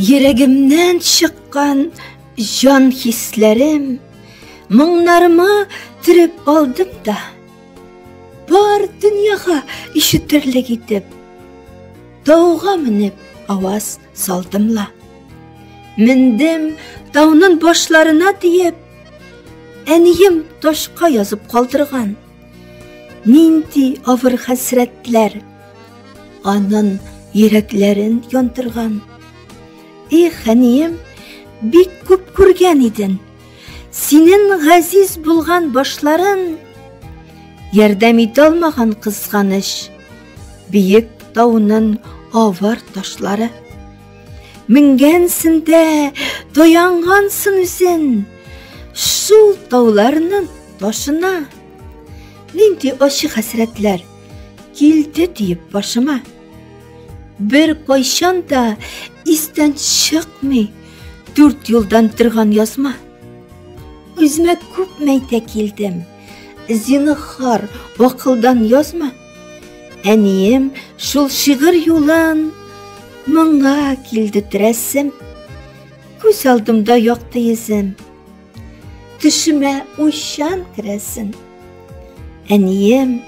Йөрәгемнән чыккан җан хисләрем, моңнарыма төреп алдым да, бар дөньяга ишетерлек итеп, тауга менеп аваз салдым ла. Мендем таунын башларына диеп, әнием ташка язып калдырган. Нинди авыр хәсрәтләр анын йөрәкләрен яндырган. Их, әнием, бик күп күргән иден. Синен газиз булган башларын ярдәм итә алмаган кызганыч. Биек таунын авыр ташлары. Менгәнсен дә, таянгансың үзен шул тауларның ташына. Нинди ачы хәсрәтләр килде диеп башыма. Бер кайчан да истән чыкмый дүрт юлдан торган язма. Үземә күп мәйтә килдем. Зинһар, акылдан язма. Әнием шул шигырь юлын моңа килде терәсем. Күз алдымда якты йөзем. Төшемә уйчан керәсен. Әнием,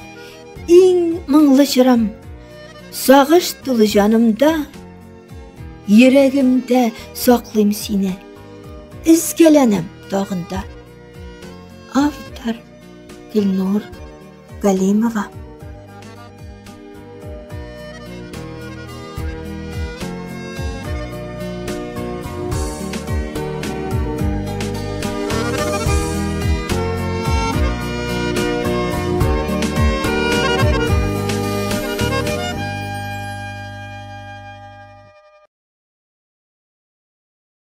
иң моңлы җырым, сагыш тулы җанымда, йөрәгемдә саклыйм сине. Өзгәләнәм тагын да. Автор Гөлнур Галимова.